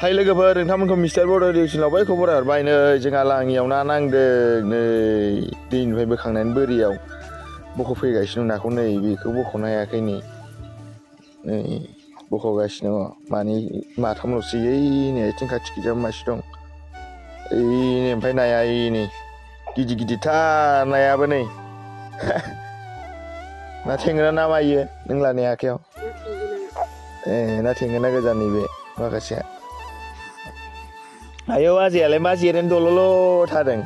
Hai लोगोफोर नोंथांमोनखौ mister बर' रिउसनाव बै खबर हरबाय नै जोंहा लाङियाव ना नांदों नै दैनिफ्राय बोखांनानै बोरियाव बख'फैगासिनो दं नाखौ नै बेखौ बख'नो हायाखै नै बख'गासिनो दङ माने माथामल'सो नै आथिं खाथि खिजा मासे दं नै ओमफ्राय नाया नै गिदिर गिदिरथार नायाबो नै ना थेंगोना ना मायो नों लानाय आखायाव ना थेंगोना गोजा नैबे माखासेया आयौ आजायालाय मा जिरायनो दल'ल' थादों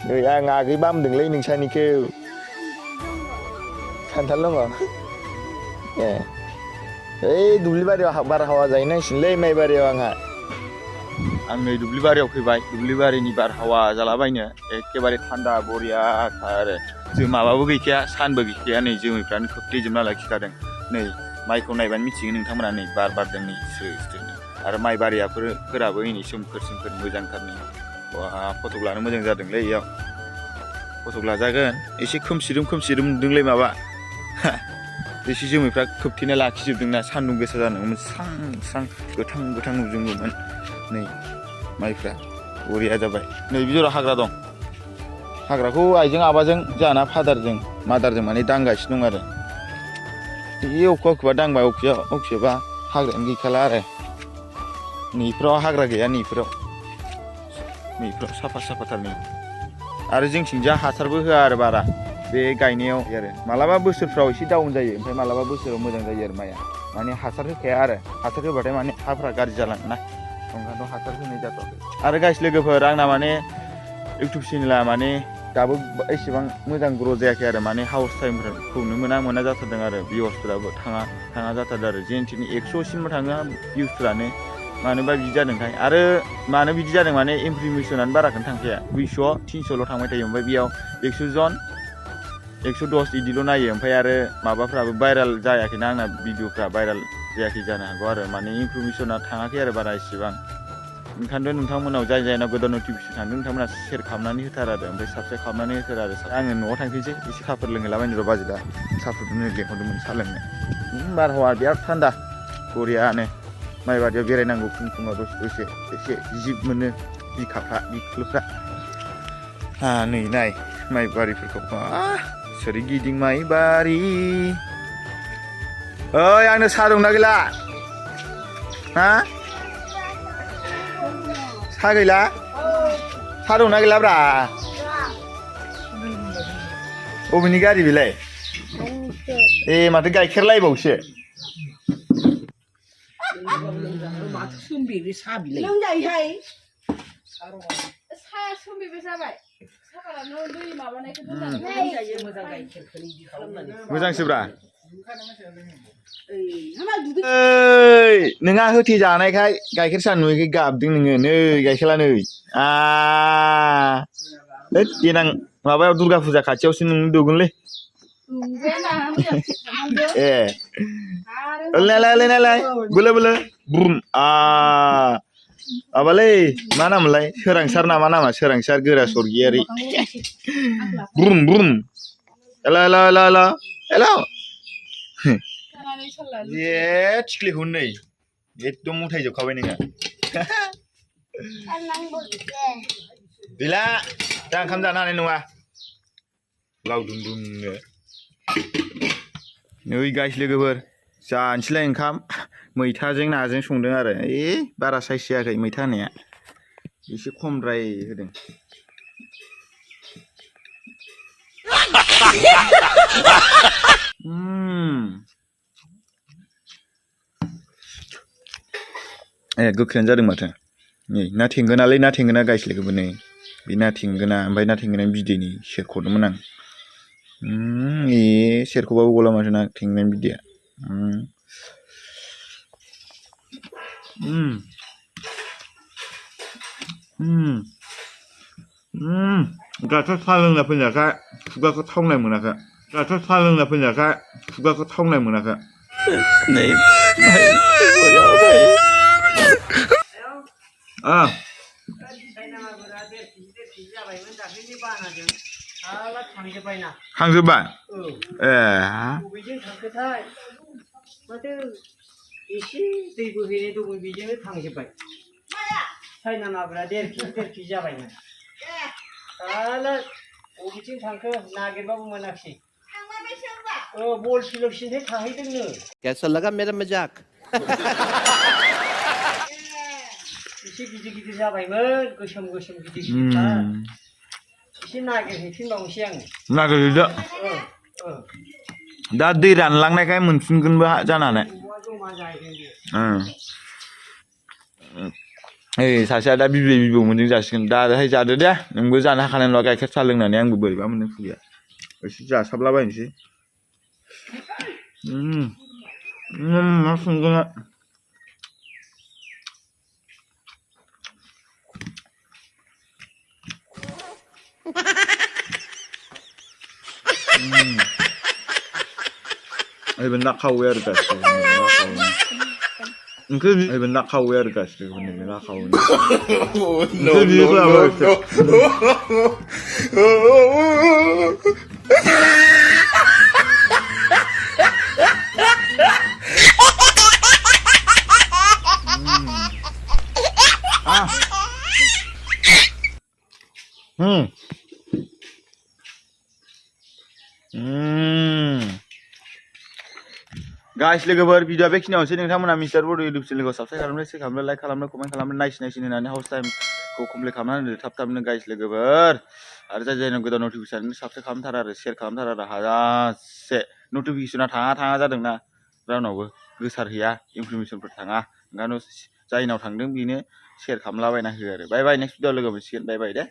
नै आं आगै बामदोंलै नोंसानिखौ खान्थाल दङ ओइ दुब्लि बारियाव बारहावा जाहैनांसिगोनलै माइ बारियाव आं नै दुब्लि बारियाव फैबाय दुब्लि बारिनि बारहावा जालाबायनो एखेबारे थान्दा बरियाथार माबाबो गैखाया सानबो गैखाया नै जोमैफ्रानो खोबथेजोबना लाखिखादों नै माइखौ नायबानो मिथिगोन नोंथांमोना नै बार बारदों नै स्रो स्रोनो आरो माइ बारियाफोराबो नै सोमखोर सोमखोर मोजांथार नै फटक लानो मोजां जादोंलै इयाव फटक लाजागोन एसे खोमसिरोम नुदोंलै माबा एसे जोमैफ्रा खोबथेना लाखिजोबदोंना सान्दुं गोसा जानांगौमोन स्रां स्रां गोथां नुजोबगौमोन नै माइफ्रा बरिया जाबाय नै बिजोराव हाग्रा दं हाग्राखौ आइजों आबाजों जाना फादारजों मादारजों माने दांगासिनो दं आरो बे अबेखौबा दांबाय अबेखौबा हाग्रायानो गैखाला आरो नैफ्राव हाग्रा गैया नैफ्राव साफाथार नै आरो जोंथिंजा हासारबो होआ आरो बारा बे गायनायाव आरो मालाबा बोसोरफ्राव एसे डाउन जायो ओमफ्राय मालाबा बोसोराव मोजां जायो आरो माइया माने हासार होखाया आरो हासार होबाथाय माने हाफ्रा गाज्रि जालाङोना ओंखायनोथ' हासार होनाय जाथ'वाखै आरो गाइस लोगोफोर आंना माने इउटुब चेनेला माने दाबो एसेबां मोजां ग्र' जायाखै आरो माने हाउस टाइमफोरखौनो मोना जाथारदों आरो भिउसफोराबो थाङा जाथारदों आरो जेनथेन 100सिमबो थाङो भिउसफ्रानो मानोबा बिदि जादोंथाय आरो मानो बिदि जादों माने इमप्रिमेसनानो बाराखौनो थांखाया 200 300ल' थांबाय थायो ओमफ्राय बेयाव 100 जन 110 बिदिल' नायो ओमफ्राय आरो माबाफ्राबो भाइरेल जायाखैना आंना भिडिअफ्रा भाइरेल जायाखै जानो हागौ आरो माने इमप्रिमेसना थाङाखै आरो बारा इसेबां ओंखायनोथ' नोंथांमोनाव जायनाव गोदान नटिफिकेसन थांदों नोंथांमोना शेयार खालामनानै होथार आरो ओमफ्राय साबस्क्राइब खालामनानै होथार आरो आङो न'आव थांफिनसै एसे साहाफोर लोंहैलाबायनो र' बाजै दा साहाफोरखौनो लेंहरदोंमोन साहा लोंनो बारहावा बिराद थान्दा बरियानो माइ बारियाव बेरायनांगौ फुङाव दसे एसे जिब मोनो बिख्लोफ्रा नै नाय माइ बारिफोरखौ सोरगिदिं माइ बारि ओइ आंनो साहा दंना गैला हा साहा गैला साहा दंना गैलाब्रा बबेनि गारि बेलाय माथो गाइखेर लायबावसो माथो सोमबेबे साहा बिलाइ लोंजायोहाय साहा सोमबेबे जाबाय साहानो दै माबानायखौ दोननानै लोंजायो मोजां गाइखेरखौनो इदि खालामनानै मोजांसोब्रा नोंहा होथे जानायखाय गाइखेर सा नुयैखाय गाबदों नोङो नै गाइखेरा नै देनां माबायाव दुर्गा फुजा खाथियावसो नों दौगोनलै नालाय बोलो बुम माबालै मा नामलाय सोरांसार नामा नामा सोरांसार गोरा सरगियारि बुम हेल' थिख्लिखौ नै एकदम मुथायजोबखाबाय नोङो गैला दा ओंखाम जानो हानाय नङा लावदुम दुमनो नै गाइस लोगोफोर जानोसैलाय ओंखाम मैथाजों नाजों संदों आरो बारा साइज जायाखै मैथा होनाया एसे खमद्राय होदों गोखैयानो जादों माथो नै ना थेंगोना गाइस लोगोफोर नै बे ना थेंगोना ओमफ्राय ना थेंगोनानि बिदैनि सेरख'दोंमोन आं सेरख'बाबो गला माथो ना थेंगोनानि बिदैया दाथ' साहा लोंना फैनायखाय खुगाखौ थावनाय मोनाखै नै हाला थांजोब्बायना थांजोब्बाय औ ए बबेजों थांखोथाय माथो एसे दै बोहैनाय दंमोन बेजोंनो थांजोब्बाय चाइना माबाया 1.5 केजि जाबायमोन हाला बबेथिं थांखो नागिरबाबो मोनाखिसै बल फिलौसिनथाय थाहैदोंनो कैसा लगा मेरा मजाक एसे गिदिर गिदिर जाबायमोन गोसोम गोसोम गिदिर गिदिर एसे नागिरहैफिनबावनोसै आङो नागिरहैदो दा दै रानलांनायखाय मोनफिनगोनबो जानो हानाय बबेबा जमा जाहैदों बेयो ओइ सासेया दा बिबै बिबौमोनजों जासिगोन दाहाय जादो दे नोंबो जानो हाखानाय नङा गाइखेर साहा लोंनानै आंबो बोरैबा मोनदों खुगाया एसे जासाबलाबायनोसै मा संगोन Even nakauwi aru gaskiya nke even nakauwi aru gaskiya ne nakauwi no Guys, logoफोर भिडिअआ बेखिनियावनोसै नोंथांमोना मिस्टार बड इउटिउब चेनेलखौ साबस्क्राइब खालामनो शेयार खालामनो लाइक खालामनो कमेन्ट खालामनो नायसिन होनानै हाउस टाइमखौ कमप्लिट खालामनानै होदो थाब-थाबनो गाइस लोगोफोर आरो जाय जायनाव गोदान नटिफिकेसन साबस्क्राइब खालामथार आरो शेयार खालामथार आरो हाजासे नटिफिकेसना थाङा जादोंना रावनावबो गोसारहैया इनफरमेसनफोर थाङा ओंखायनो जायनाव थांदों बेनो शेयार खालामलाबायना हो आरो बाय बाय नेक्स्ट भिडिअ लोगो मोनसिगोन बाय बाय दे